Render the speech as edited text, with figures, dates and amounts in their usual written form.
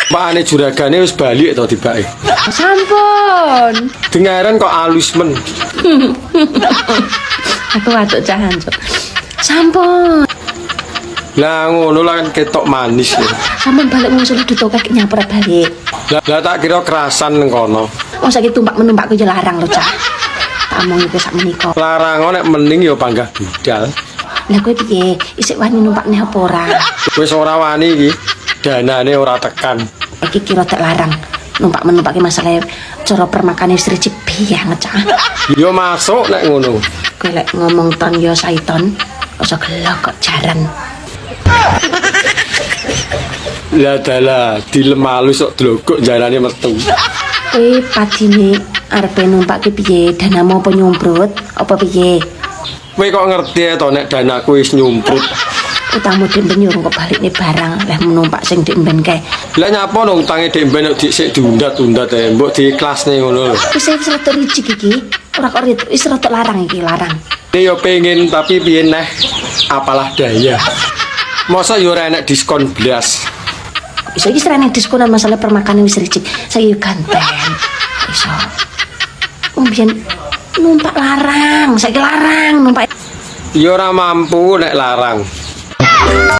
Pakane juragane wis balik to tibake. Sampun. Dengaren kok alus men. Aku watuk cahan, Cuk. Sampun. Lah ngono lah kan ketok manis ya. Sampun balik ngusul duit akeh nyapura balik. Lah tak kira kerasan nang kono. Wong saiki tumpak menumpakku ya larang lho, Cah. Tak omong iku sak menika. Larang nek mending ya panggah budal. Lah kowe piye? Isik wani numpak neh apa ora? Wis ora wani iki. Danane ora tekan. Iki kira tak larang. Numpak menumpake masalah cara permakane wis ricik banget, Cah. Ya masuk nek ngono. Kowe lek ngomong ton ya saiton, aja gelo kok jaran. Lah dalah dilem alus kok dlogok jarane metu. Kowe padine arepe numpak ki piye? Danamu apa nyumprut? Apa piye? Kowe kok ngerti to nek danaku wis nyumprut. Utangmu dek ben yo kok balikne barang leh numpak sing dek ben kae. Lah nyapa no utange dek ben kok dhisik diundat-undat e, mbok diikhlasne ngono lho. Wis wis rada rijik iki. Ora kok wis rada larang iki, larang. Ini yo pengen tapi piye neh apalah daya. Masa yo ora enek diskon blas. Iso iki serene diskonan masalah permakanan wis rijik. Saiki yo ganten. Iso. Wong biyen numpak larang, saiki larang numpak. Yo ora mampu nek larang.